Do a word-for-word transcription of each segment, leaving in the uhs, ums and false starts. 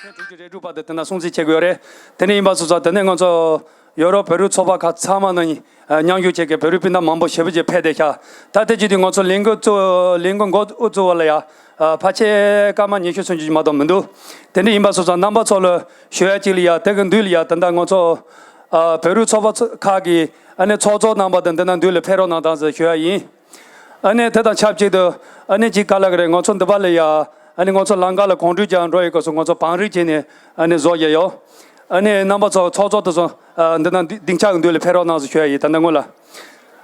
དྲུག་ཅུ་རེ་དྲུག་པ་དེ་དེ་ན་སྲུང་བརྩི་བྱེད་དགོས་རེད། དེ་ནས་ཡིན་པ་སོང་ཙང་དེ་ནས་ང་ཚོ་ཡོ་རོབ་བོད་རིགས་ཚོགས་པ་ཁག་ཚང་མ་ནང་མཉམ་ཞུགས་བྱེད་མཁན་བོད་རིགས་སྤུན་ཟླ་མང་པོ་ཞེ་པོ་ཅིག་ཕེབས་བསྡད་ཤག་ད་ལྟ་ཅིག་དུས་ང་ཚོ་ལས་འགུལ་གཙོ་ལས་འགུལ་འགོ་དབུ་བཙུགས་པ་ལ་ཡ་ཕལ་ཆེར་སྐར་མ་ཉི་ཤུ་སུམ་ཅུ་ཅིག་མ་གཏོགས་མི་འདུག་དེ་འདྲ་ཡིན་པ་སོང་ཙང་རྣམ་པ་ཚོ་ལ་ཞུ་ཡ་གཅིག་ལ་ཡ་དེ་གི་མདུན་ལ་ཡ་ད་ལྟ་ང་ཚོ་བོད་རིགས་ཚོགས་པ་ཁག་གི་ཨ་ནི་ཚོགས་གཙོ་རྣམ་པ་དང་འདི་ན་མདུན་ལ་ཕེབས་རོགས་གནང་དང་ཟེར་ཞུ་ཡ་ཡིན། ཨ་ནི་དེ་དང་ཆབས་ཅིག་ཏུ་ཨ་ནི་ཅིག་ག་ལ་གི་རེད། ང་ཚོ་འདི་པ་ལ་ཡ་ཨ་ནི་ང་ཚོ་ལམ་ཁ་ལ་གོམ་བགྲོད་རྒྱག་འགྲོ་ཡི་སྐབས་སུ་ང་ཚོ་བང་རིམ་བྱས་ནས་ཨ་ནི་བཟོ་རྒྱུ་ཡོད། ཨ་ནི་རྣམ་པ་ཚོ་ཚོགས་གཙོ་དེ་ཚོ་ཨ་འདི་ན་འདི་སྡིངས་ཆ་གི་མདུན་ལ་ཕེབས་རོགས་གནང་ཟེར་ཞུ་ཡ་ཡིན། ད་ལྟ་སྔོན་ལ་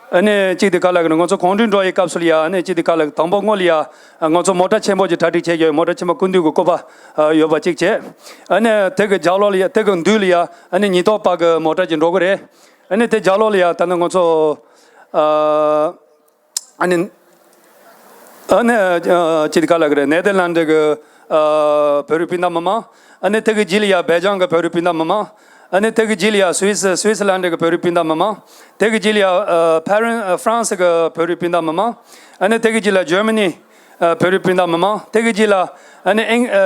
ཨ་ནི་ཅིག་དེ་ག་ལ་གི་རེད། ང་ཚོ་གོམ་བགྲོད་འགྲོ་ཡི་སྐབས་སུ་ལ་ཡ་ཨ་ནི་ཅིག་དེ་ག་ལ་གི་དང་པོ་སྔོན་ལ་ཡ་ང་ཚོ་མོ་ཊ་ཆེན་པོ་ཅིག་གྲ་སྒྲིག་བྱས་ཡོད། མོ་ཊ་ཆེན་པོ་སྐུ་མདུན་གྱི་སྐུ་པར་ཡོད་པ་ཅིག་བྱས། ཨ་ནི་དེ་གི་རྒྱབ་ལོགས་ལ་ཡ་དེ་གི་མདུན་ལ་ཡ་ཨ་ནི་ཉེན་རྟོག་པ་གི་མོ་ཊ་ཅིག་འགྲོ་གི་རེད། ཨ་ནི་དེ་རྒྱབ་ལོགས་ལ་ཡ་ད་ནི་ང་ཚོ་ཨ། ཨ་ནི། ཨ་ནི། ཨ། ཅི་དེ་ག་ལ་གི་རེད། ནེ་དར་ལན་ཌི་གི་ཨ། བོད་རིགས་སྤུན་ཟླ་མི་མང་། ཨ་ནི་དེ་གི་རྗེས་ལ་ཡ་སྦེལ་ཇམ་གི་བོད་རིགས་སྤུན་ཟླ་མི་མང་། ཨ་ནི་དེ་གི་རྗེས་ལ་ཡ་སུད་སི་སུད་སི་ལན་ཌི་གི་བོད་རིགས་སྤུན་ཟླ་མི་མང་། དེ་གི་རྗེས་ལ་ཡ་ཨ། ཕ་རན་ཨ། ཧྥ་རན་སི་གི་བོད་རིགས་སྤུན་ཟླ་མི་མང་། ཨ་ནི་དེ་གི་རྗེས་ལ་ཇར་མ་ནི་ཨ། བོད་རིགས་སྤུན་ཟླ་མི་མང་། དེ་གི་རྗེས་ལ་ཨ་ནི་ཨིང་ཨ། ཨ།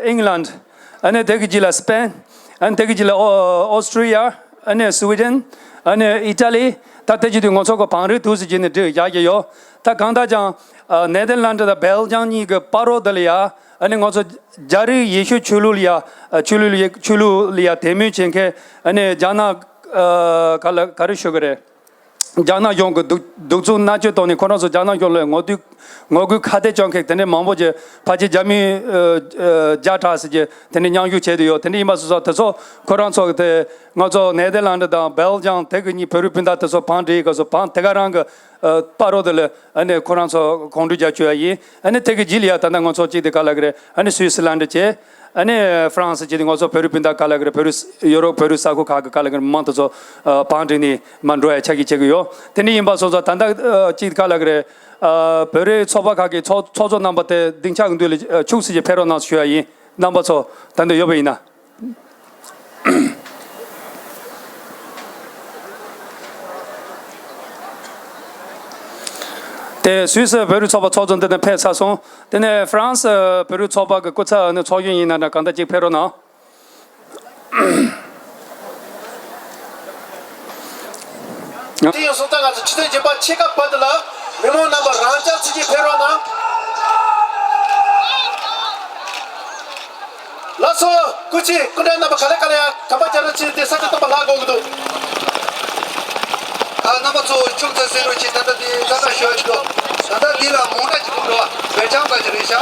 ཨིང་ལན་ཌི། ཨ་ནི་དེ་གི་རྗེས་ལ་སི་པེན། ཨ་ནི་དེ་གི་རྗེས་ལ་ཨོ་ཨོ་སི་ཊྲི་ཡ། ཨ་ནི་སུ་ཝི་ཌེན། ཨ་ནི་ཨི་ཊ་ལི། ད་དེ་བྱེད་དུས་ང་ཚོ་གི་བང་རིམ་འདུག་སེ་བྱས་ནས་སྒྲིག་བཞག་གི་ཡོད། ད་གང་ལྟར་ཀྱང་ཨ། ནེ་དར་ལན་ཌི་དང་སྦེལ་ཇམ་གཉིས་ཀྱི་བར་རོ་དེ་ལ་ཡ་ཨ་ནི་ང་ཚོ་རྒྱ་རིགས་ཡེ་ཤུ་ཆོས་ལུགས་ལ་ཡ་ཨ། ཆོས་ལུགས་ལ་ཡ་ཆོས་ལུགས་ལ་ཡ་དད་མོས་བྱེད་མཁན་ཨ་ནི་རྒྱ་ནག་ཨ། ག་ལ་ག་རེ་ཞུ་གི་རེད། རྒྱ་ནག་གཞུང་གི་གདུག་གདུག་རྩུབ་མནར་གཅོད་བཏང་ནས་ཁོ་རང་ཚོ་རྒྱ་ནག་གཞུང་ལ་ངོ་རྒོལ་ངོ་རྒོལ་ཁ་གཏད་གཅོག་མཁན་དེ་འདྲའི་མང་པོ་ཅིག་ཕལ་ཆེར་རྒྱ་མི་ཨ། ཨ། བརྒྱ་ཕྲག་ཙམ་ཅིག་དེ་འདྲའི་མཉམ་ཞུགས་བྱས་བསྡད་ཡོད། དེ་འདྲ་ཡིན་པ་སོང་ཙང་དེ་ཚོ་ཁོ་རང་ཚོ་གི་དེ་ང་ཚོ་ནེ་དར་ལན་ཌི་དང་སྦེལ་ཇམ་དེ་གི་གཉིས་བོད་རིགས་སྤུན་ཟླ་དེ་ཚོ་བང་སྒྲིག་ག་སོ་བང་དེ་ག་རང་གི་ཨ། བར་རོ་དེ་ལ་ཨ་ནི་ཁོ་རང་ཚོ་གོམ་བགྲོད་རྒྱག་བཅུག་ཡ་ཡིན། ཨ་ནི་དེ་གི་རྗེས་ལ་ཡ་ད་ལྟ་ང་ཚོ་གཅིག་དེ་ག་ལ་གི་རེད། ཨ་ནི་སུད་སི་ལན་ཌི་བྱས། ཨ་ནི་ཧྥ་རན་སི་བྱས་ཏེ་ང་ཚོ་བོད་རིགས་སྤུན་ཟླ་ག་ལ་གི་རེད། བོད་རིགས་ཡོ་རོབ་བོད་རིགས་ས་ཁུལ་ཁག་གི་ག་ལ་གི་རེད། མི་མང་དེ་ཚོ་ཨ། བང་སྒྲིག་ནས་མར་འགྲོ་ཡ་ཆ་ཤས་བྱེད་ཀྱི་ཡོད། དེ་འདྲ་ཡིན་པ་སོང་ཙང་ད་ལྟ་ཨ། གཅིག་ག་ལ་གི་རེད། ཨ། བོད་རིགས་ཚོགས་པ་ཁག་གི་ཚོགས་ཚོགས་གཙོ་རྣམ་པ་དེ་སྡིངས་ཆ་གི་མདུན་ལ་ཨ། ཁྱུག་ཙམ་ཅིག་ཕེབས་རོགས་གནང་ཞུ་ཡ་ཡིན། རྣམ་པ་ཚོ་ད་འདི་ཡོད་པ་ཡིན་ན། དེ་སུད་སི་བོད་རིགས་ཚོགས་པ་ཚོགས་གཙོ་འདི་ནས་ཕེབས་ཚར་སོང་། དེ་ནས་ཧྥ་རན་སི་བོད་རིགས་ཚོགས་པ་གི་སྐུ་ཚབ་ནི་ཚོགས་གཞོན་ཡིན་ན་འདྲ་གང་ལྟར་ཅིག་ཕེབས་རོགས་གནང་། དེ་ཡང་སོང་ཙང་ང་ཚོ་ཕྱི་ཚེས་བརྒྱད་པ་ཕྱེད་ཀ་བར་དུ་ལ་མི་མང་རྣམ་པ་རང་འཇགས་ཚུལ་གྱིས་ཕེབས་རོགས་གནང་། ལགས་སོ། སྐུ་མཁྱེན་སྐུ་མགྲོན་རྣམ་པ་ག་ལེ་ག་ལེ་ཡ་གམ་པ་རྒྱ་རོ་ཅིག་དེ་ས་ཆ་སྟོན་པ་ལྷག་དགོས་ཀྱི་འདུག་ཨ། རྣམ་པ་ཚོ་ཁྱུག་ཙམ་གསན་རོགས་གྱིས། ད་ལྟ་འདི་ལྟ་ན་ཞུ་ཡ་ཅིག་འདུག་ད་ལྟ་འདི་ལ་མོ་ཊ་ཅིག་འདུག་འགྲོ་བ་སྦེལ་ཇམ་ག་ཅིག་རེད་ཤག་ཨ།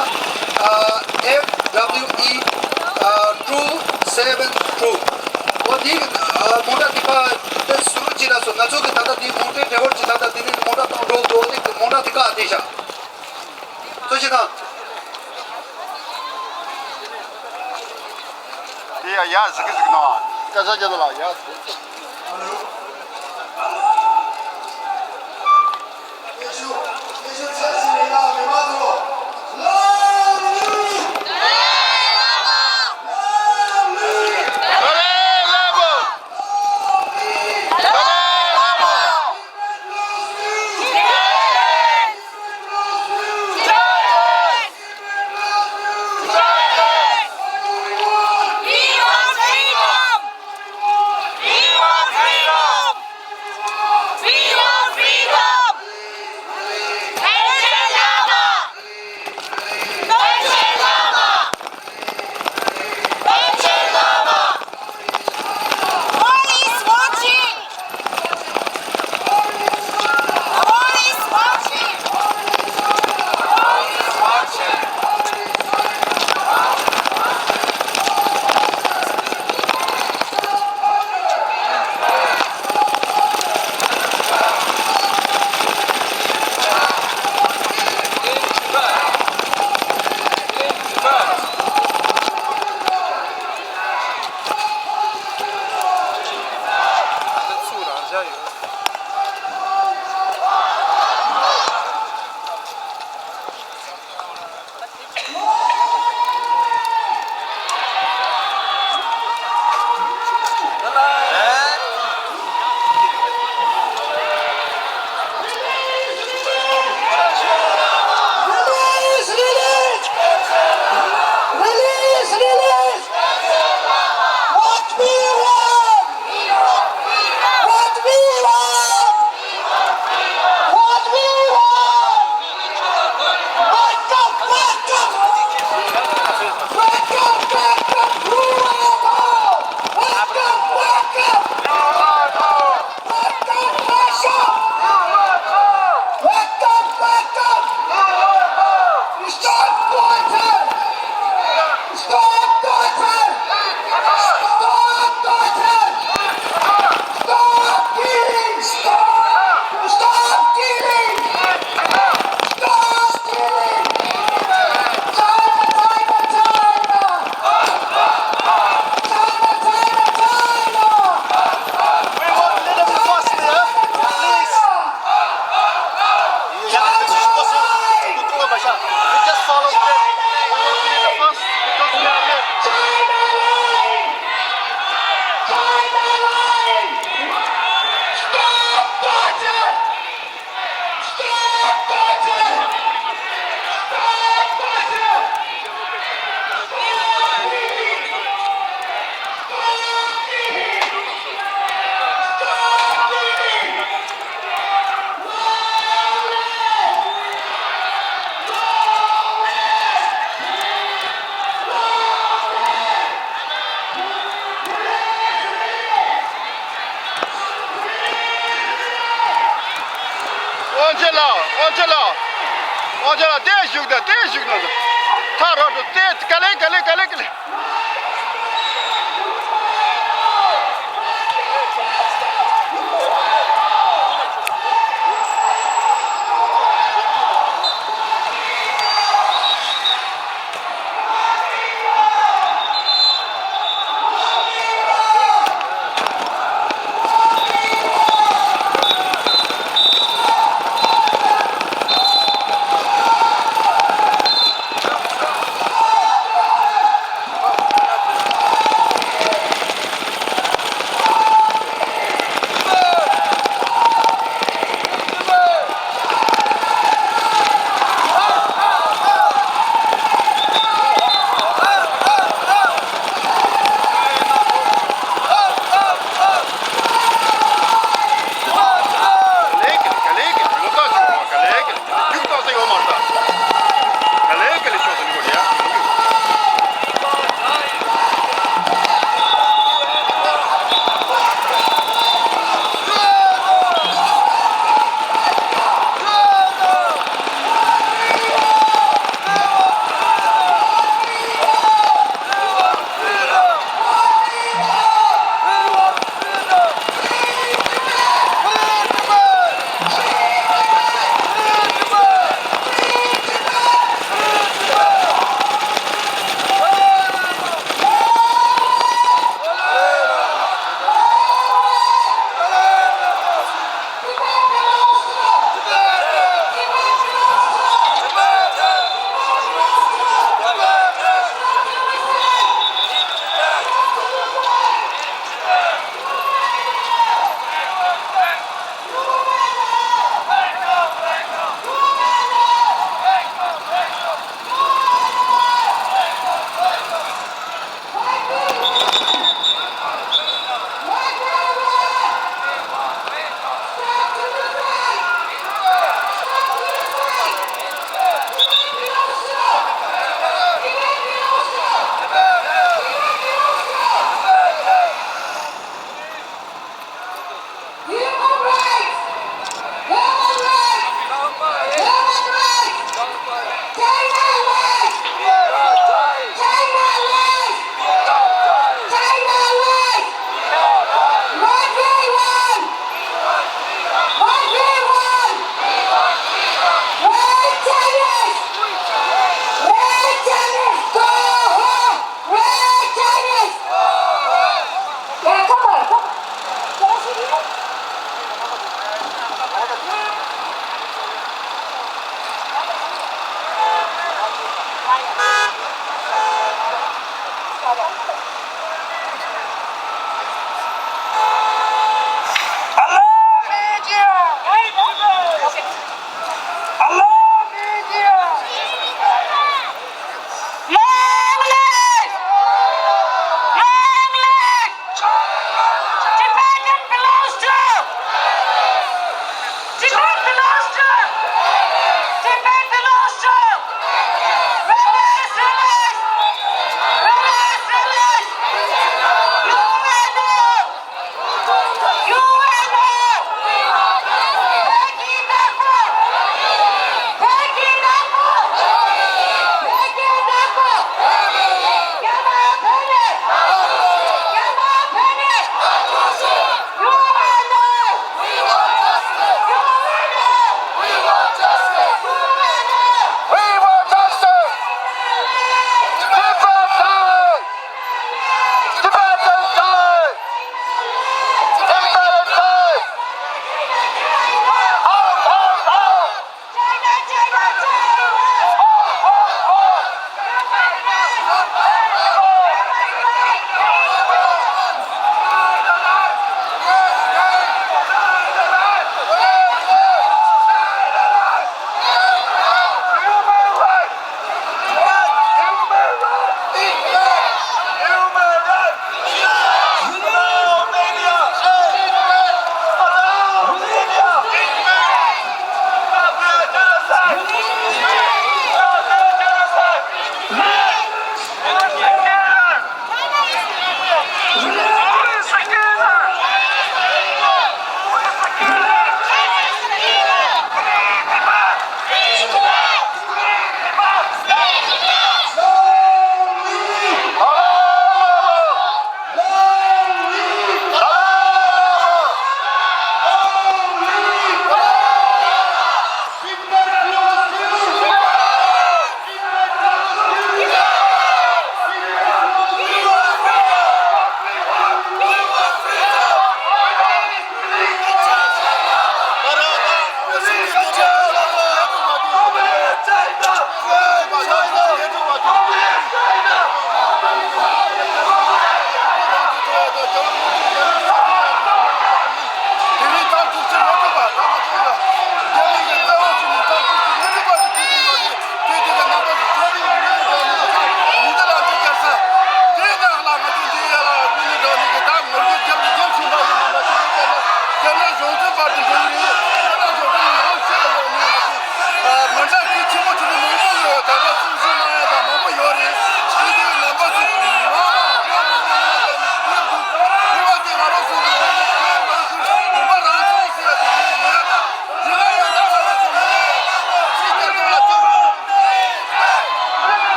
ཨེཕ་ཌབ་ལིའུ་ཨི་ཨ། ཊུ་སེ་བན་ཊུ། འོ་འདི་ཨ། མོ་ཊ་འདི་པ་དེ་ཟུར་ཅིག་ལ་སོང་། ང་ཚོ་གི་ད་ལྟ་འདི་མོ་ཊའི་ཌ་རའི་ཝར་ཅིག་ད་ལྟ་འདི་ནས་མོ་ཊ་གཏོང་འགྲོ་འདུག་འོ་འདི་མོ་ཊ་འདི་ག་བསྡད་ཤག་ཐུགས་རྗེ་གནང་། དེ་ཡ་ཡ་ཟིག་གི་ཟིག་ནང་སྐད་ཆ་རྒྱག་ལ་ཡ། ཨོ་ཅེ་ལགས། ཨོ་ཅེ་ལགས། ཨོ་ཅེ་ལགས། དེ་བཞུགས་དང་། དེ་བཞུགས་དང་། ཐག་རོགས་འགྲོ། དེ་ག་ལེ་ག་ལེ་ག་ལེ་ག་ལེ།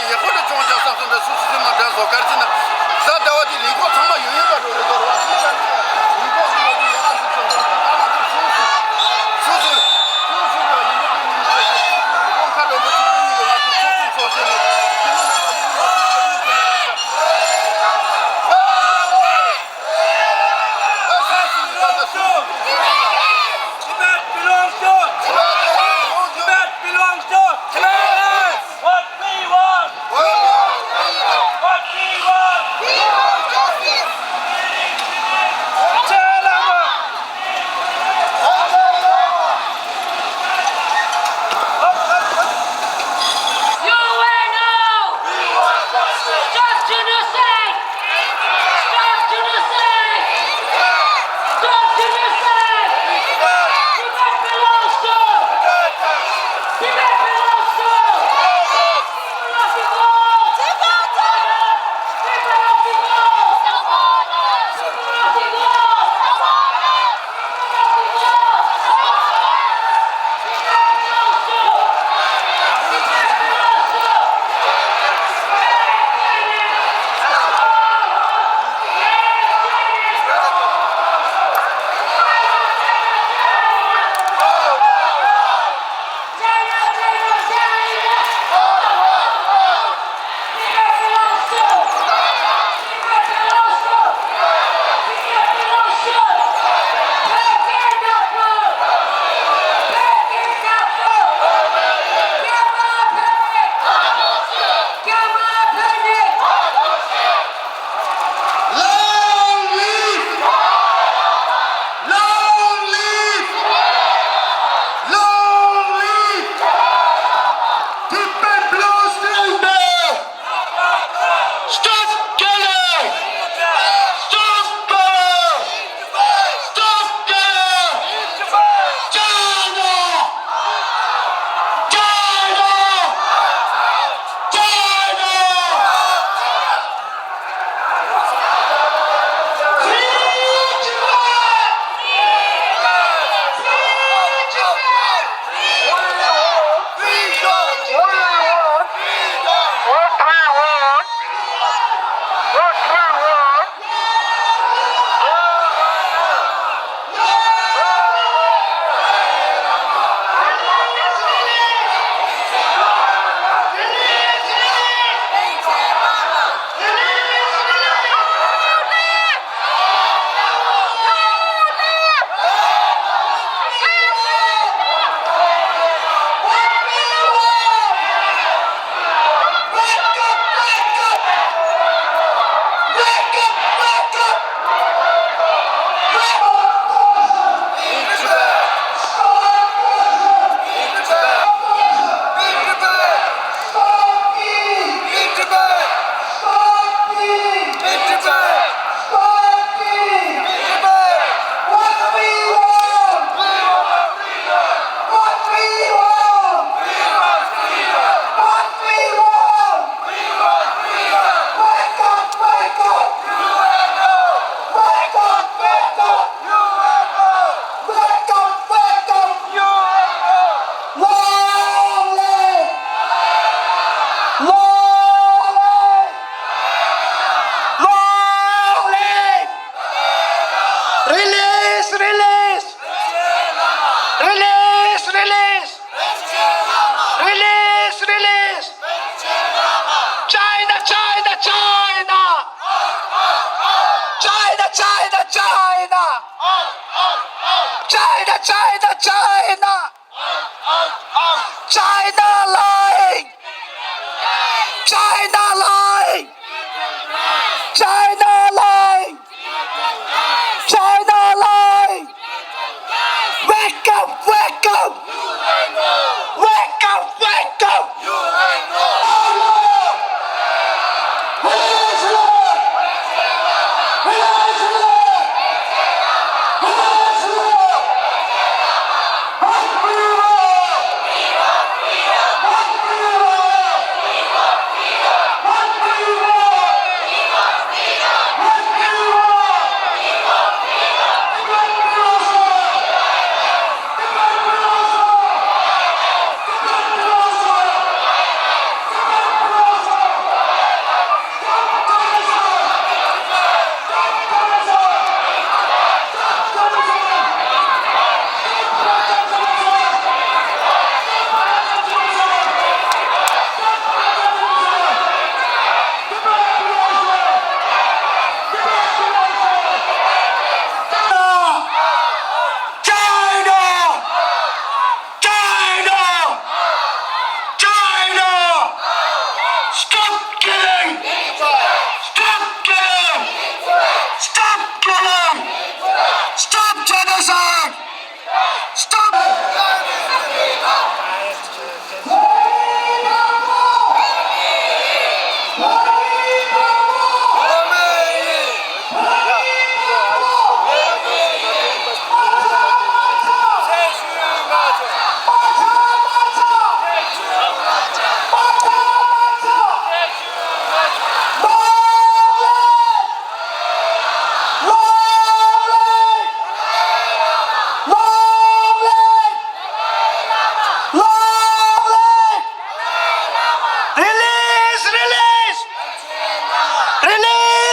ཡག་པོ་འདྲ་བྱུང་ཀྱང་བསམ་སོང་། འདྲ་སུ་སུ་སེམས་ནང་དྲན་སོང་། ག་རེ་ཟེར་ན། གཟའ་ཟླ་བ་དེ་ལས་ཁུངས་ཚང་མ་ཡོད་ཡོད་པ་འགྲོ་རེད་འགྲོ་རེད་བ། སུ་ཡང་ལས་ཁུངས་ཚང་མ་དེ་ཡག་པོ་འདུག་བྱུང་སོང་། ད་ང་ཚོ་སུ་སུ་སུ་སུ་སུ་སུ་ལ་ཡིན་པ་དེ་མིན་པ་རེད། སུ་སུ་ཁོང་ཁ་རོག་པོ་ཚོ་གཉིས་ལ་ང་ཚོ་སུ་སུ་ཚོགས་ཆེན་རེད། དེ་མིན་ན་ང་ཚོ་ཡང་སུ་སུ་སུ་སུ་ལ་ཡིན་ས། Tibet belongs to Tibet. Tibet belongs to Tibet. What we want. What we want. We want justice. Dalai Lama. U N O. Stop genocide. Stop genocide. Stop genocide. Tibet belongs to. Tibet belongs to. People of the world. People of the world. People of the world. Long live! Long live! Long live! Tibet belongs to India! Stop killing! Stop killing! Stop killing! China! China! China! Wake up, wake up! Long live! Long live! Long live! Release, release! Release, release! Release, release! China, China, China! China, China, China! China, China, China! China lying! China lying! China lying! China lying! Wake up, wake up! Wake up, wake up!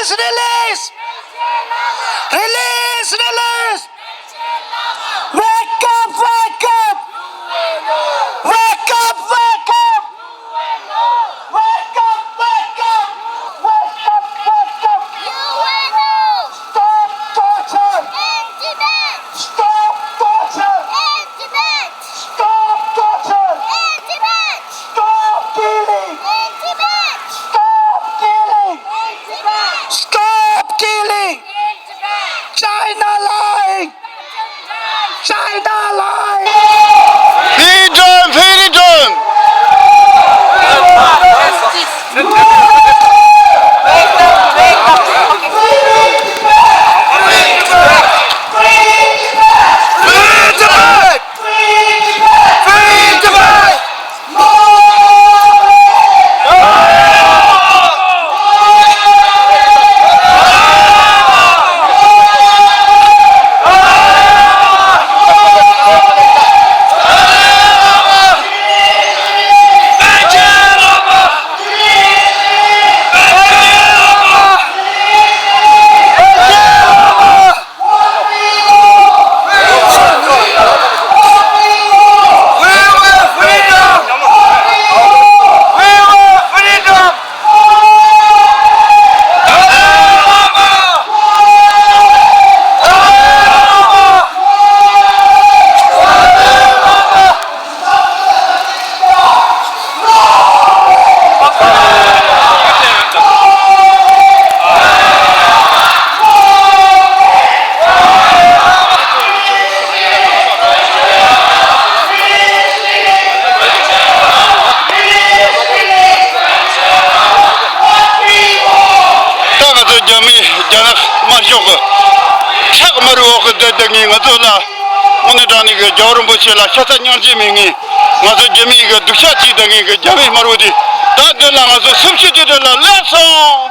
Release! Release, release! Wake up, wake up! Wake up, wake up! Wake up, wake up! Wake up, wake up! Stop torture! Stop torture! Stop torture! Stop killing! Stop killing! Stop killing! China lying! China lying! Freedom! Freedom! Freedom! Freedom! ད་ང་ཚོ་རྒྱ་མི་རྒྱ་ནག་དམར་ཤོག་གི་ཕྱག་དམར་འོག་གི་བསྡད་བསྡད་ངེས་ང་ཚོ་ལ། དངོས་གནས་དྲང་གནས་ཀྱི་རྒྱལ་བ་རིན་པོ་ཆེ་ལ་ཤ་ཚ་སྙིང་རྗེ་མེད་ངེས། ང་ཚོ་རྒྱ་མི་གི་སྡུག་ཤ་ཅིག་དང་ངེས་ཀྱི་རྒྱ་མི་དམར་པོ་དེ། ད་འདི་ལ་ང་ཚོ་སུམ་ཅུ་དེ་འདྲ་ལ་སླེབས་སོང་།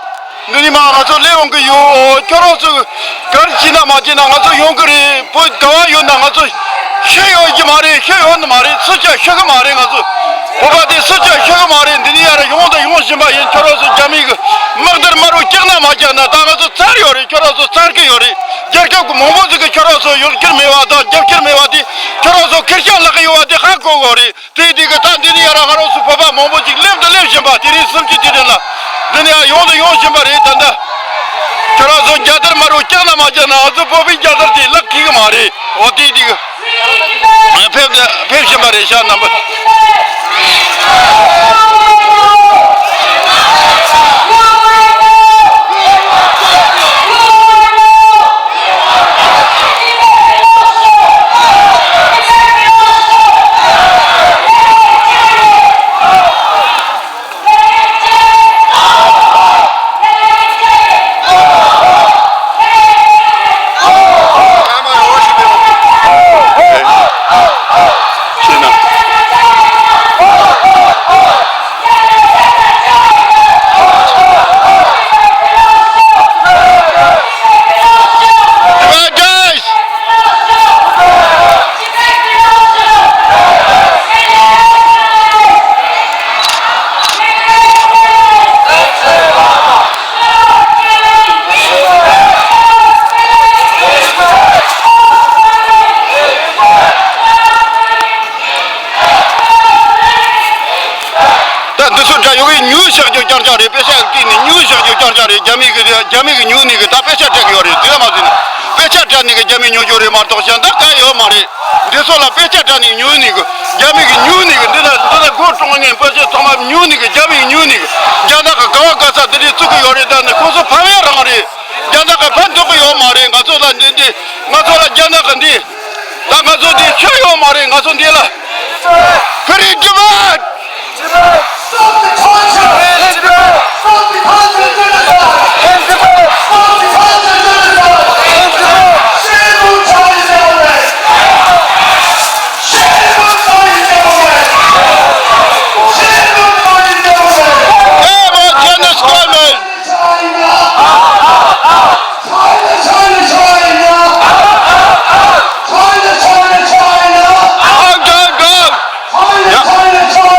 འདི་ནས་མར་ང་ཚོ་སླེབས་འོང་གི་ཡོད། ཁྱོད་རང་ཚོ་ག་རེ་བྱས་ན་མ་བྱས་ན་ང་ཚོ་ཡོང་གི་རེད། བོད་ག་བ་ཡོད་ན་ང་ཚོ་ཤི་ཡོང་གི་མ་རེད། ཤི་ཡོང་ནི་མ་རེད། སུ་ཆ་ཤི་གི་མ་རེད། ང་ཚོ་བོད་པ་དེ་སུ་ཆ་ཤི་གི་མ་རེད། འདི་ནས་ཡར་ཡོང་དང་ཡོང་བཞིན་པ་ཡིན། ཁྱོད་རང་ཚོ་རྒྱ་མི་གི་དམག་དར་དམར་པོ་བཀྱགས་ན་མ་བཀྱགས་ན་ད་ང་ཚོ་ཚར་ཡོད་རེད། ཁྱོད་རང་ཚོ་ཚར་གི་ཡོད་རེད། རྒྱལ་ཁབ་ཀྱི་མང་པོ་ཟིག་གི་ཁྱོད་རང་ཚོ་ཡོང་ཁྱེར་མེད་པ་དང་རྒྱབ་ཁྱེར་མེད་པ་དེ་ཁྱོད་རང་ཚོ་ཁེར་རྐྱང་ལག་གི་ཡོད་པ་དེ་ཧ་གོ་དགོས་རེད། དེ་དེ་གི་ད་འདི་ནས་ཡར་ང་རང་ཚོ་བོད་པ་མང་པོ་ཅིག་སླེབས་དང་སླེབས་བཞིན་པ་དེ་རིང་སུམ་ཅུ་དུས་དྲན་ལ་འདི་ནས་ཡར་ཡོང་དང་ཡོང་བཞིན་པ་རེད། ད་ལྟ་ཁྱོད་རང་ཚོ་རྒྱལ་དར་དམར་པོ་བཀྱགས་ན་མ་བཀྱགས་ན་ང་ཚོ་བོད་པའི་རྒྱལ་དར་དེ་བརླག་གི་གི་མ་རེད། འོ་དེ་དེ་གི་ཕེབས་ཕེབས་བཞིན་པ་རེད་ཤག་རྣམ་པ། ད་འདི་ཚོ་འདྲ་ཡོད་པའི་ཉུང་བཞག་རྒྱུ་རྐྱང་རྐྱང་རེད། དཔེ་ཆ་བལྟས་ནས་ཉུང་བཞག་རྒྱུ་རྐྱང་རྐྱང་རེད། རྒྱ་མི་གི་རྒྱ་མི་གི་ཉུང་ནི་གི་ད་དཔེ་ཆ་སྤྲད་གི་ཡོད་རེད། དེ་ལ་མ་ཟིན་ན་དཔེ་ཆ་སྤྲད་ནི་གི་རྒྱ་མི་ཉོ་རྒྱུ་རེད་མ་གཏོགས་གཞན་དག་ག་ཡོད་མ་རེད། འདི་ཚོ་ལ་དཔེ་ཆ་སྤྲད་ནི་ཉུང་ནི་གི་རྒྱ་མི་གི་ཉུང་ནི་གི་འདི་ལ་འདི་ལ་སྒོ་ཀྲུང་ངེ་པོ་ཆེ་ཚང་མ་ཉུང་ནི་གི་རྒྱ་མི་གི་ཉུང་ནི་གི་རྒྱ་ནག་གི་ག་བ་ག་ས་འདི་འདྲའི་བཙུགས་གི་ཡོད་རེད། ད་ནི་ཁོ་ཚོ་ཕམ་ཡ་རང་རེད། རྒྱ་ནག་གི་ཕན་ཐོགས་གི་ཡོད་མ་རེད། ང་ཚོ་ལ་འདི་འདི་ང་ཚོ་ལ་རྒྱ་ནག་གི་འདི་ད་ང་ཚོ་འདི་ཤོད་ཡོད་མ་རེད། ང་ཚོ་འདི་ལ་Free Tibet! Stop the torture! Free Tibet! Stop the torture! Free Tibet! Stop the torture! Free Tibet! Shame on Chinese government! Shame on Chinese government! Shame on Chinese government! Shame on Chinese government! China! China, China, China! China, China, China! Down, down, down! China, China, China!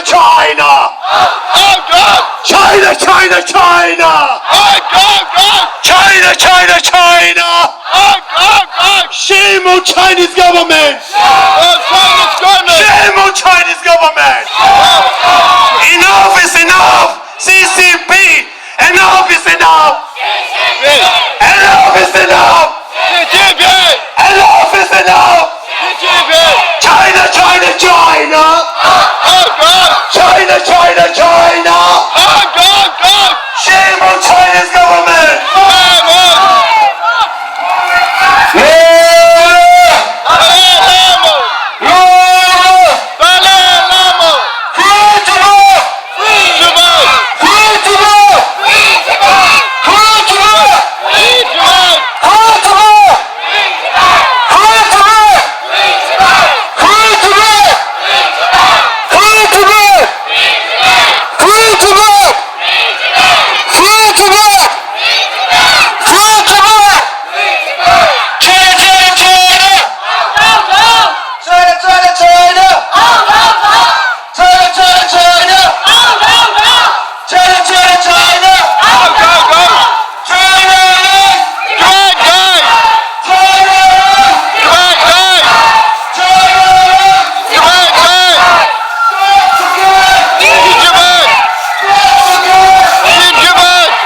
China! China, China, China! China, China, China! Shame on Chinese government! Shame on Chinese government! Enough is enough! C C P! Enough is enough! Enough is enough! Enough is enough! China, China, China! China, China, China! Shame on Chinese government! China, China, China! China, China, China! Out, out, out! China, Tibet, die! China, Tibet, die! China, Tibet, die! Stop the killing! Tibet! Stop the killing! Tibet!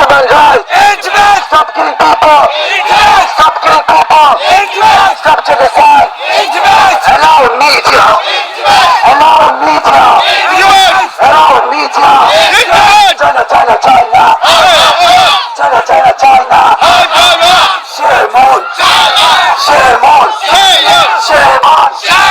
Human rights! Human rights! Stop killing people! Stop killing people! Stop genocide! Allow media! Allow media! Allow media! China, China, China! China, China, China! Shame on! Shame on! Shame on!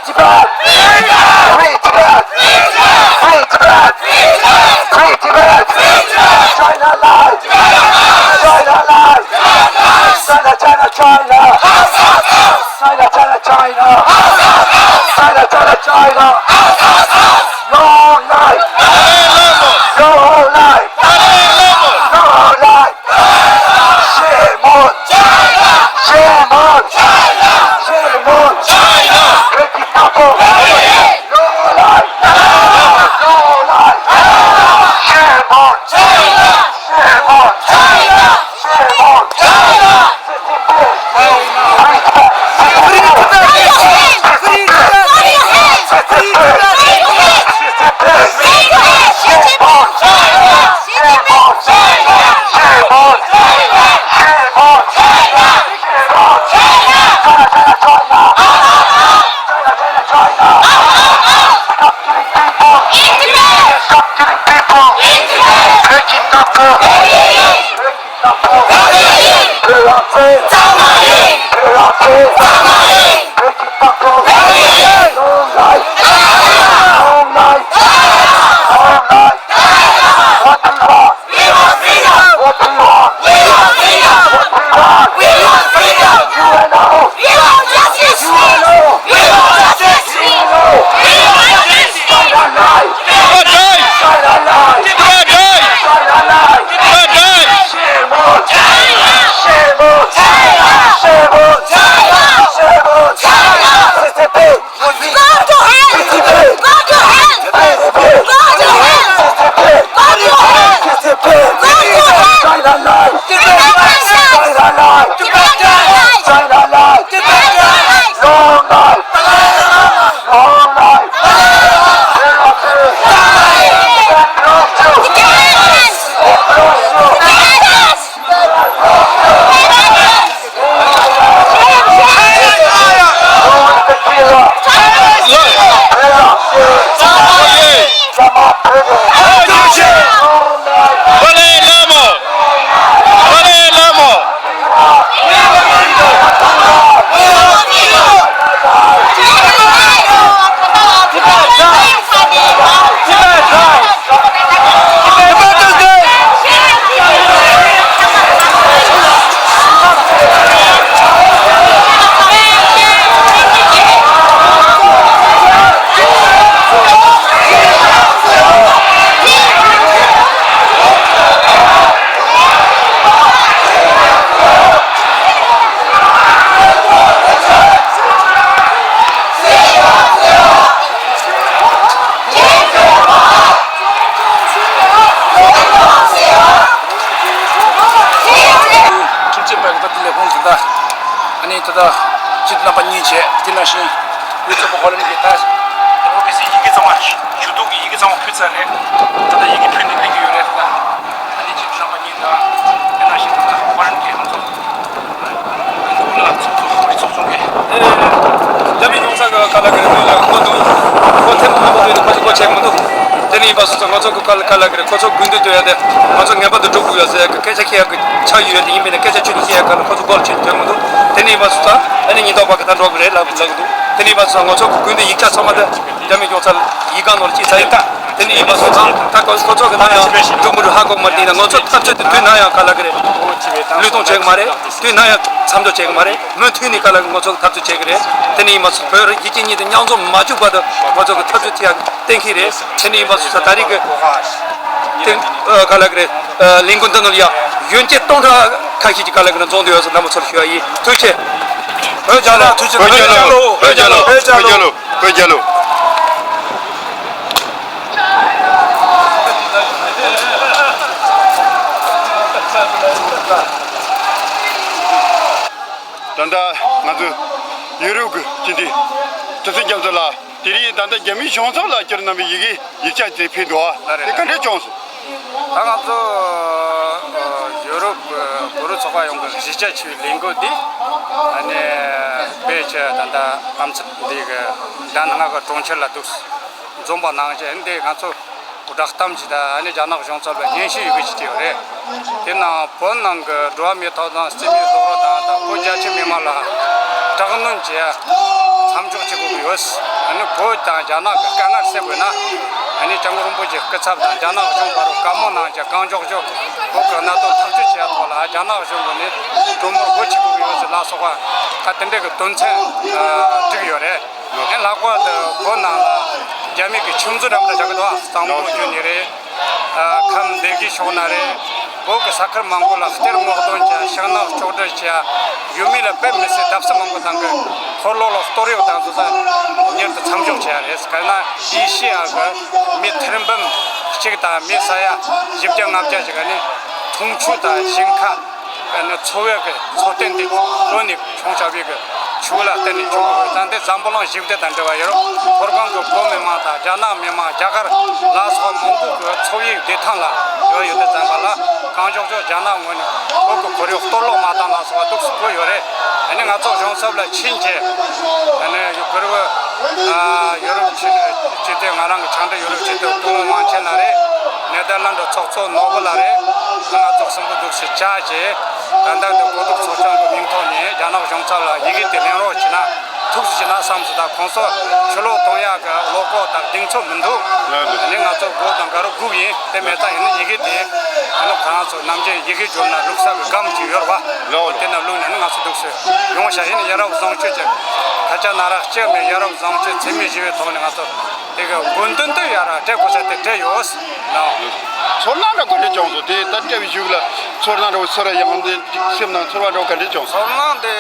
Tibet! Free Tibet! Free Tibet! Free Tibet! China lies! China lies! China, China, China! China, China, China! China, China, China! Long life! Long life! Long life! Shame on China! Shame on China! Shame on China! Break it up! No life! No life! Shame on China! Shame on China! Shame on China! What do you want? We want freedom! We want freedom! We want freedom! U N O! We want justice! U N O! We want justice! U N O! We want justice! Fight our life! Fight our life! Fight our life! Fight our life! Shame on China! Shame on China! Shame on China! Shame on China! Go to hell! Go to hell! Go to hell! Go to hell! Go to hell! China lies! China lies! China lies! Long life! Long life! ཁྲིམས་ཆད་པའི་ད་ལས་ཁུངས་དེ་དག་ཨ་ནི་ད་ལྟ་སྤྱི་འཐུས་རྣམ་པ་གཉིས་བྱས། དེ་ནང་བཞིན་དབུས་གཙང་པ་ཧོ་ལན་གྱི་ད་ཨོ་བི་སི་ཡི་གེ་ཚང་མ་ཞུ་གཏུག་གི་ཡི་གེ་ཚང་མ་ཕུལ་ཚར་རེད། ད་ལྟ་ཡི་གེ་ཕུལ་ནས་སླེབས་ཀྱི་ཡོད་རེད། ད་ཨ་ནི་སྤྱི་འཐུས་རྣམ་པ་གཉིས་དང་དེ་ནང་བཞིན་ད་ལྟ་ཧོ་ལན་གྱི་ང་ཚོ་འདུག་ལ་ཚོགས་གཙོ་ཚོགས་གཙོ་གི་རྒྱ་མི་ཡོང་ས་གི་ཁ་ལག་གི་རེད། ལུས་ལ་ཁོ་འདུག་ཁོ་ཐེངས་མང་པོ་དུས་ནས་ཁོ་ཚོ་ཁོ་བྱེད་མི་འདུག་དེ་ནས་ཡིན་པ་སོང་ཙང་ང་ཚོ་གི་ཁ་ལག་གི་རེད། ཁོ་ཚོ་དགོས་འདུན་དུ་ཡོད་དེ་ང་ཚོ་ངེས་པར་དུ་འགྲོ་དགོས་ཡོད་ཟེར་གི་སྐད་ཆ་བཤད་ཡག་གི་ཆ་ཡོད་དེ། ཡིན་པས་ན་སྐད་ཆ་ཁྱོད་ཀྱིས་བཤད་ཡག་ག་ལ་ཁོ་ཚོ་མགོ་ལ་ཁྱོད་ཐོན་མི་འདུག་དེ་ནས་ཡིན་པ་སོང་ཙང་ཨ་ནི་ཉིན་ཐོག་པ་གི་ད་འགྲོ་གི་རེད་ལབ་ལབ་གི་འདུག་དེ་ནས་ཡིན་པ་སོང་ཙང་ང་ཚོ་གི་དགོས་འདུན་ཡིག་ཆ་ཚང་མ་དེ་རྒྱ་མི་སྐྱོང་ཚར་ཡིག་སྒམ་ནང་ལ་བསྐྱིས་ཚར་ཡིན། ད་དེ་ནས་ཡིན་པ་སོང་ཙང་ད་ཁོ་ཁོ་ཚོ་གི་ད་ཡང་འགྲོ་མི་འགྲོ་ཧ་གོ་མ་དེ་ཡིན་ན་ང་ཚོ་འཐབ་རྩོད་དེ་དུས་ནམ་ཡང་ག་ལ་གི་རེད། བློས་གཏོང་བྱེད་གི་མ་རེད། དུས་ནམ་ཡང་མཚམས་འཇོག་བྱེད་གི་མ་རེད། མུ་མཐུད་ནས་ག་ལ་གི་ང་ཚོ་འཐབ་རྩོད་བྱེད་གི་རེད། དེ་ནས་ཡིན་པ་སོང་བོད་རིགས་ཡིད་ཆེས་གཉིས་དེ་མཉམ་འཛོམས་མ་བཅུག་བར་དུ་ང་ཚོ་གི་འཐབ་རྩོད་བྱེད་ཡག་གཏན་འཁེལ་རེད། དེ་ནས་ཡིན་པ་སོང་ཙང་ད་རེས་ཀྱི་དེ་ཨ་ག་ལ་གི་རེད། ཨ་ལས་འགུལ་འདི་ནང་ལ་ཡང་ཡོན་ཆབ་སྟོང་ཕྲག་ཁ་ཤས་ཀྱི་ག་ལ་གི་རེད་འཛོམས་འདུག་ཡོད་ཟེར་ལམ་སང་ཞུ་ཡ་ཡིན། ཐུགས་རྗེ་ཆེ། བོད་རྒྱལ་ལོ། བོད་རྒྱལ་ལོ། བོད་རྒྱལ་ལོ། བོད་རྒྱལ་ལོ། བོད་རྒྱལ་ལོ། ད་ལྟ་ང་ཚོ་ཡུ་རོབ་ཀྱི་སྤྱི་འཐུས་ཐུབ་བསྟན་རྒྱ་མཚོ་ལགས། དེ་རིང་ད་ལྟ་རྒྱ་མིའི་གཞུང་ཚབ་ལ་བསྐྱུར་གནང་བའི་ཡི་གེ་ཡིག་ཆ་དེ་ཕུལ་འདུག་ཨ། ལགས་རེད། དེ་ག་འདྲས་བྱུང་སོང་། ད་ང་ཚོ་ཡུ་རོབ་ཀྱི་བོད་རིགས་ཚོགས་པ་ཡོངས་ཀྱི་གཞིས་ཆགས་ཆེ་བའི་ལས་འགུལ་འདི་ཨ་ནི་བོད་ཀྱི་ད་ལྟ་ཨ་མཚན་འདི་གི་ཟླ་ལྔ་གི་གྲོང་ཁྱེར་ལ་འདུག་འཛོམས་པ་གནང་རྗེས་འདི་ང་ཚོ་བསྒྲགས་གཏམ་ཅིག་དང་ཨ་ནི་རྒྱ་ནག་གཞུང་ཚབ་ལ་སྙན་ཞུ་ཡི་གེ་ཅིག་སྤྲད་ཡོད་རེད། དེ་ནང་བོད་ནང་གི་འགྲོ་བ་མིའི་ཐོབ་ཐང་རྩིས་མེད་རྡོག་རོལ་དང་དང་བོད་རྒྱ་ཆེ་མི་མང་ལ་དྲག་གནོན་བྱས། ཚ་ མཉམ་འཇོག་བྱེད་དགོས་ཀྱི་ཡོད། ཨ་ནི་བོད་དང་རྒྱ་ནག་གི་དཀའ་ངལ་སེལ་དགོས་ན། ཨ་ནི་སྐྱབས་མགོན་རིན་པོ་ཆེའི་སྐུ་ཚབ་དང་རྒྱ་ནག་གཞུང་བར་བཀའ་མོལ་གནང་བྱས་གང་མགྱོགས་མགྱོགས་བོད་ཀྱི་གནད་དོན་ཐག་གཅོད་བྱེད་ཡ་ཐོག་ལ་རྒྱ་ནག་གཞུང་གི་ནས་གྲོས་མོལ་སྒོ་ཕྱེ་དགོས་ཀྱི་ཡོད་ཟེར་ལ་སོགས་པ་ད་དེ་འདྲ་གི་དོན་ཚན་བསྒྲིགས་ཡོད་རེད། ཨ་ནི་ལྷག་པར་དུ་བོད་ནང་ལ་རྒྱ་མི་གི་ཆུ་མཛོད་འགྲམ་དུ་བཞག་གི་འདུག་གཙང་པོ་ཆུ་ནས་རེད། ཨ་ཁམས་སྡེ་དགེ་ཕྱོགས་ན་རེད། བོད་ཀྱི་ས་ཁུལ་མང་པོ་ལ་གཏེར་སྔོག་འདོན་བྱས། ཤིང་ནགས་གཅོག་སྒྲིལ་བྱས། ཡུལ་མི་ལ་དཔེ་མི་སྲིད་བརྡབ་གསིག་མང་པོ་བཏང་གི། འཁོར་ལོ་ལ་གཏོར་གཡོག་བཏང་སོང་ཙང་མྱུར་དུ་མཚམས་འཇོག་བྱས་རེད། ག་ན་ཨེ་ཤེ་ཡ་གི་མི་ཐེར་འབུམ་གཅིག་དང་མི་ས་ཡ་བཞི་བརྒྱ་ལྔ་བརྒྱ་ཞིག་ག་ནས་འཐུང་ཆུ་དང་ཞིང་ཁ། ཨ་ནི་འཚོ་བའི་གི་འཚོ་རྟེན་དེ་བོད་ནས་བྱུང་བཞག་པའི་གི་ཆུ་ལ་བརྟེན་ནས་བྱུང་བའི་ད་ལྟའི་འཛམ་བུ་གླིང་ཞི་བདེ་དང་འབྲེལ་བ་ཡོད་རུང་། མཐོ་སྒང་གི་བོད་མི་མང་དང་རྒྱ་ནག་མི་མང་། རྒྱ་གར་ལ་སོགས་མང་པོ་གི་འཚོ་བའི་བདེ་ཐང་ལ་ཡོད་ཡོད་དུ་བརྩམས་པ་ལ། གང་མགྱོགས་མགྱོགས་རྒྱ་ནག་ངོས་ནས་བོད་ཀྱི་ཁོར་ཡུག་གཏོར་བརླག་མ་བཏང་ལ་སོགས་པ་འདུག་སེ་བཀོད་ཡོད་རེད། ཨ་ནི་ང་ཚོ་གཞུང་ཚབ་ལ་ཕྱིན་བྱས། ཨ་ནི་ཡུ་གུར་བ། ཨ་ཡུ་རོབ་སྤྱི་སྤྱི་དེ་ང་རང་གི་ཆང་འདྲ་ཡུ་རོབ་སྤྱི་དེ་སྐུ་ངོ་དབང་ཆེན་ལགས་རེད། ནེ་དར་ལན་ཌི་ཚོགས་གཙོ་ནོ་བྷེལ་ལགས་རེད། ང་ཚོ་གསུམ་པོ་འདུག་སེ་བཅར་བྱས། ད་ལྟ་དུ་གོ་སྒྲིག་ཚོགས་ཆུང་གི་མིང་ཐོག་ནས་རྒྱ་ནག་གཞུང་ཚབ་ལ་ཡི་གེ་དེ་ལེན་རོགས་བྱས་ན་ཐུགས་སུ་ཆེ་ན་བསམ་སོང་། ད་ཁོང་ཚོ་ཕྱིར་ལོག་གཏོང་ཡག་གི་བློ་ཁོག་དང་གདེང་ཚོད་མི་འདུག་ཨ་ནི་ང་ཚོ་སྒོ་དང་དགའ་རོགས་སྒུག་ཡིན། དེ་མེད་ཙང་ཡིན་ན་ཡི་གེ་དེ་ཨ་ནི་ཁོ་རང་ཚོ་ནམ་རྒྱུན་ཡི་གེ་བསྒྱུར་ན་བླུག་ས་གི་སྒམ་ཅིག་ཡོད་རེད་པ། དེ་ན་བླུགས་ནས་ནི་ང་ཚོ་འདུག་སེ་ཡོང་བྱ་ཡིན། ཡ་རབས་བཟང་སྤྱོད་ཀྱི་སྐད་ཆ་ན་རག་ཅིག་མེད། ཡ་རབས་བཟང་སྤྱོད་འཚེ་མེད་ཞི་བའི་ཐོག་ནས་ང་ཚོ་དེ་གི་དགོས་འདུན་དུ་ཡ་ར་སྤྲད་དགོས་ས་དེ་སྤྲད་ཡོད། ཚོར་སྣང་འདྲ་ག་འདྲ་བྱུང་སོང་། དེ་ད་སྤྲད་པའི་གཞུག་ལ་ཚོར་སྣང་འདྲ་བོ་ཚོར་ཡང་འདི་སེམས་ནང་ཚོར་བ་འདྲ་བོ་ག་འདྲ་བྱུང་སོང་། ཚོར་སྣང་དེ་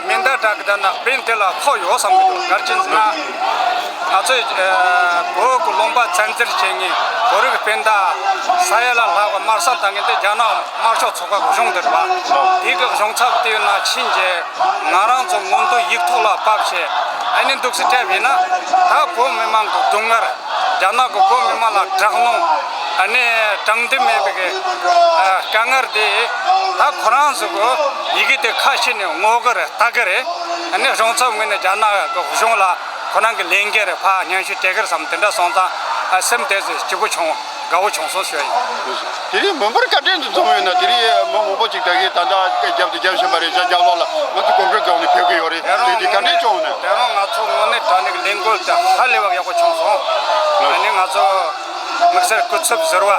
མེ་མདའ་གྲག་གི་ད་ན་བན་དེ་ལ་ཕོག་ཡོད་བསམ་གི་འདུག་ག་རེ་བྱས་ན་ང་ཚོས་བོད་ཀྱི་ལུང་པ་བཙན་འཛུལ་བྱེད་མཁན། བོད་རིགས་སྤུན་ཟླ་ས་ཡ་ལ་ལྷག་པ་དམར་གསོད་བཏང་མཁན་དེ་རྒྱ་ནག་དམར་ཤོག་ཚོགས་པ་གི་གཞུང་དེ་རེད་པ། དེ་གི་གཞུང་ཚབ་དེ་ཡོད་ན་ཕྱིན་རྗེས། ང་རང་ཚོ་མངོན་འདོད་ཡིག་ཐོག་ལ་ཕབ་བྱས། ཨ་ནི་འདུག་སེ་སྤྲད་པ་ཡིན་ན། ད་བོད་མི་མང་གི་སྡུག་བསྔལ། རྒྱ་ནག་གི་བོད་མི་མང་ལ་དྲག་གནོན། ཨ་ནི་དྲང་བདེན་མེད་པའི་གི་ཨ་དཀའ་ངལ་དེ། ད་ཁོ་རང་ཚོ་གི་ཡི་གེ་དེ་ཁ་ཕྱེ་ནས་ངོ་གི་རེད། ལྟ་གི་རེད། ཨ་ནི་གཞུང་ཚབ་ངོས་ནས་རྒྱ་ནག་གི་གཞུང་ལ་ཁོ་རང་གི་ལན་འགེལ་རེད། ཕར་སྙན་ཞུ་སྤྲད་གི་རེད་བསམ། དེ་འདྲ་སོང་ཙང་ཨ་སེམས་དེ་ཚོ་སྐྱིད་པོ་བྱུང་། དགའ་བོ་བྱུང་སོང་ཞུ་ཡ་ཡིན། དེ་རིང་མི་འབོར་ག་འདྲས་འཛོམས་ཡོད་ན། དེ་རིང་མི་མང་པོ་ཅིག་ད་གིན་ད་ལྟ་རྒྱབ་ཏུ་རྒྱབ་བཞིན་པ་རེད། ཤག་རྒྱབ་ལོགས་ལ་ང་ཚོ་གོམ་བགྲོད་སྒང་ནས་ཕེབས་ཀྱི་ཡོད་རེད། དེ་རིང་དེ་ག་འདྲས་བྱུང་ནས། དེ་རིང་ང་ཚོ་དངོས་གནས་དྲང་གནས་ཀྱི་ལས་འགུལ་དེ་ཧ་ལས་པ་ཡག་པོ་བྱུང་སོང་། ཨ་ནི་ང་ཚོ་དམིགས་བསལ་སྐུ་ཚབ་ཟུར་པ་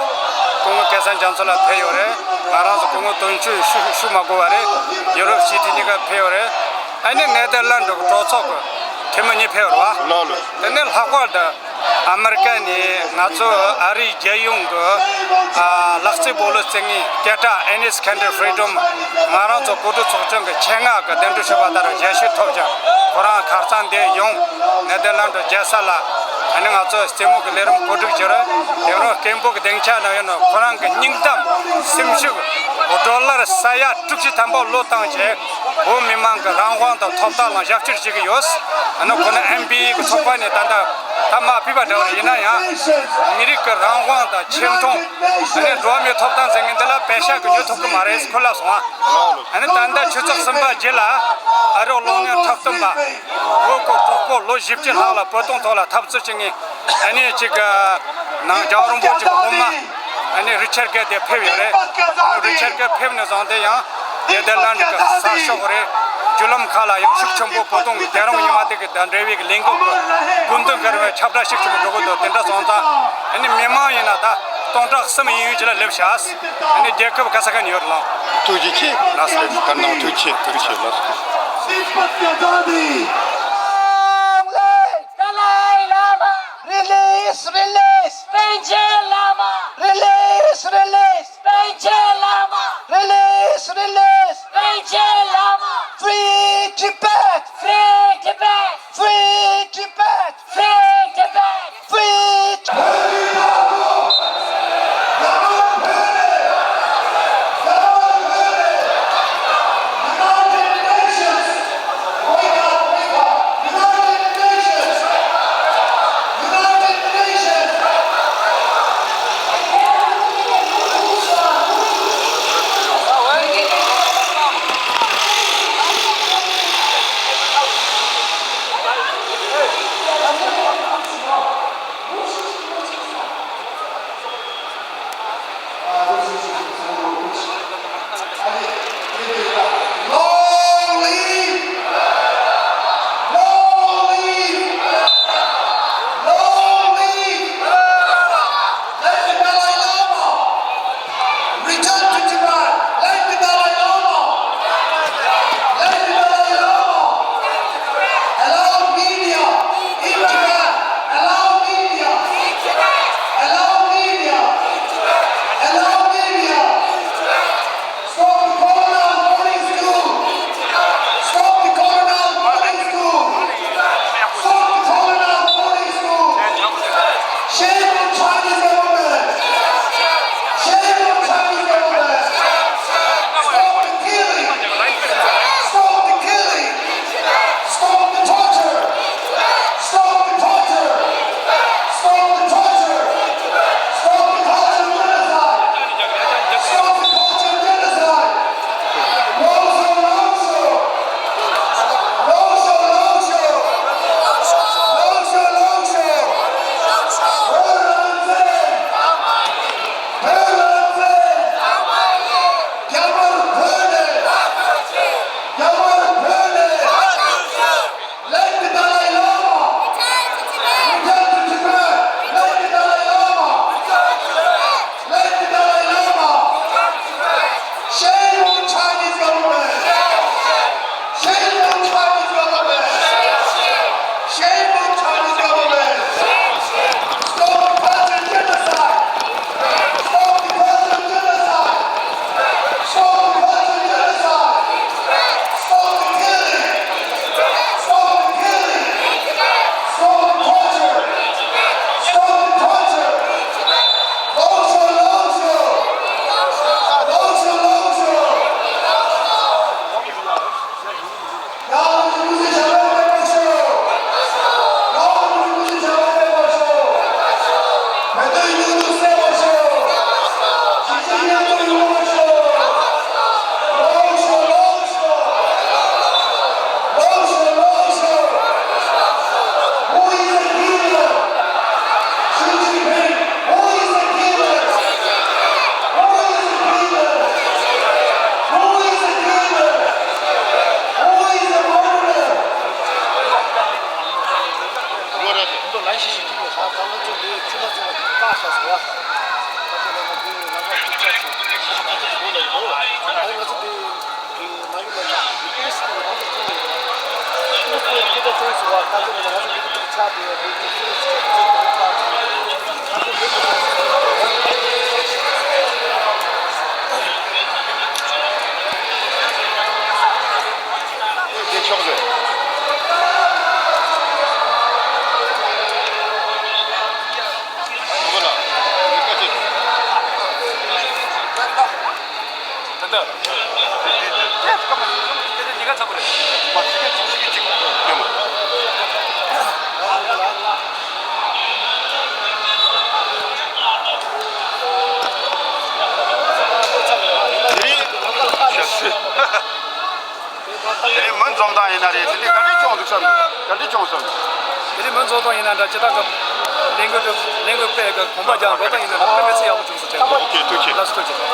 སྐུ་ངོ་སྐལ་བཟང་རྒྱ་མཚོ་ལགས་ཕེབས་ཡོད་རེད། ང་རང་ཚོ་སྐུ་ངོ་དོན་གཅོད་ཞུ་ཞུ་མ་དགོས་པ་རེད། ཡུ་རོབ་སྤྱི་འཐུས་གཉིས་ཀ་ཕེབས་ཡོད་རེད། ཨ་ནི་ནེ་དར་ལན་ཌི་གི་གྲོས་ཚོགས་ཀྱི་འཐུས་མི་གཉིས་ཕེབས་ཡོད་རེད་པ། ལགས་ལགས། དེ་ནས་ལྷག་པར་དུ། ཨ་མེ་རི་ཀ་ནས་ང་ཚོ་ཨ་རིའི་རྒྱལ་ཡོངས་ཀྱི་ཨ་ལག་རྩེད་སྤོ་ལོ་རྩེད་མཁན་སྐད་གྲགས་ཨེ་ནིས་ཁེན་ཌར་ཧྥི་རི་ཌམ། ང་རང་ཚོ་གོ་སྒྲིག་ཚོགས་ཆུང་གི་ཆེད་མངགས་ཀྱི་གདན་འདྲེན་ཞུས་པ་ལྟར་ཞལ་བཞེས་ཐོབ་ཅིང་། ཁོ་རང་ཁ་རྩང་འདིར་ཡོང་། ནེ་དར་ལན་ཌི་རྒྱལ་ས་ལ་ཨ་ནི་ང་ཚོ་རྩེད་མོ་གི་ལས་རིམ་གོ་སྒྲིག་བྱས་རེད། དེ་རིང་སྐད་འབོད་ཀྱི་སྡིངས་ཆ་ནང་ཡོད་ནོ་ཁོ་རང་གི་སྙིང་གཏམ་སེམས་ཤུགས་ཌོ་ལར་ས་ཡ་དྲུག་ཅུ་ཐམ་པ་བློས་བཏང་བྱས། བོད་མི་མང་གི་རང་དབང་དང་ཐོབ་ཐང་ལ་ཞབས་ཕྱི་བྱེད་ཀྱི་ཡོད། ཨ་ནི་ཁོ་ན་ཨེམ་བི་ཨེ་གི་ཚོགས་པ་ནས་ད་ལྟ་ད་མར་ཕུད་པ་འདྲ་བ་རེད། ཡིན་ན་ཡང་མི་རིགས་ཀྱི་རང་དབང་དང་ཆེ་མཐོང་། ཨ་ནི་འགྲོ་བ་མིའི་ཐོབ་ཐང་ཟེར་མཁན་འདི་ལ་པེ་ཤག་གིས་ཉོ་ཐུབ་ཀྱི་མ་རེད། ཁོ་ལབ་སོང་ཨ། ཨ་ནི་ད་ལྟ་ཆུ་ཚོད་གསུམ་པ་རྗེས་ལ་ཨ་རོགས་གློག་བརྙན་འཁྲབ་སྟོན་པ་བོད་ཀྱི་གྲོགས་པོ་ལོ་བཞི་བཅུ་ལྷག་ལ་བོད་དོན་ཐོག་ལ་འཐབ་རྩོད་བྱེད་མཁན། ཨ་ནི་གཅིག་གི་ནང་རྒྱལ་བ་རིན་པོ་ཆེ་གི་སློབ་མ་ཨ་ནི་རི་ཆར་གེ་དེ་ཕེབས་ཡོད་རེད། རི་ཆར་གེ་ཕེབས་ནས་བཟུང་སྟེ་ཡང་ནེ་དར་ལན་ཌི་གི་གསར་ཤོག་རེད། བརྒྱུད་ལམ་ཁག་ལ་ཡང་ཤུགས་ཆེན་པོ་བོད་དོན་གྱི་དེ་རིང་ཉི་མ་དེ་གི་དང་འབྲེལ་བའི་གི་ལས་འགུལ་གྱི་སྐུ་མདུན་སྒར་བའི་ཁྱབ་བསྒྲགས་ཤུགས་ཆེན་པོ་འགྲོ་གི་འདུག་དེ་འདྲ་སོང་ཙང་ཨ་ནི་མི་མང་ཡིན་ན་ད་སྟོང་ཕྲག་གསུམ་ཡིན་ཡོད་ཅིག་ལ་སླེབས་ཤག་ཨ་ནི་རྒྱལ་ཁབ་ག་ས་ག་ནས་ཡོད་རེད་ལགས། ཐུགས་རྗེ་ཆེ། ལགས་སོ། གར་ནང་ཐུགས་རྗེ་ཆེ། ཐུགས་རྗེ་ཆེ། ལགས་སོ། Long live Dalai Lama! Release, release! Panchen Lama! Release, release! Panchen Lama! Release, release! Panchen Lama! Free Tibet! Free Tibet! Free Tibet! Free Tibet! Free Tibet! དེ་ཆོག་རེད། ད་ལྟ། དེ་དེ་དེ་དེ་གཉིས་ཀ་ཚ་པོ་རེད། མ་ཚིག་གཅིག་ཚིག་གཅིག་ཡོད་མ། དེ་རིང་ཞབས་ཞུ། དེ་རིང་མི་འཛོམས་སྟངས་ཡིན་ན་རེད། དེ་འདྲའི་ག་འདྲས་བྱུང་འདུག་བསམ། ག་འདྲས་བྱུང་བསམ། དེ་རིང་མི་འཛོམས་སྟངས་ཡིན་ན་འདྲ། སྤྱིར་བཏང་གི་ལས་འགུལ་དེ་ལས་འགུལ་སྤེལ་གི་གོམ་པ་རྒྱག་འགྲོ་སྟངས་ཡིན་ན་འདྲ། དཔེ་མི་སྲིད་ཡག་པོ་བྱུང་སོང་། ཨོ་ཁེ། ཐུགས་རྗེ་ཆེ། ལགས་སོ། ཐུགས་རྗེ་ཆེ།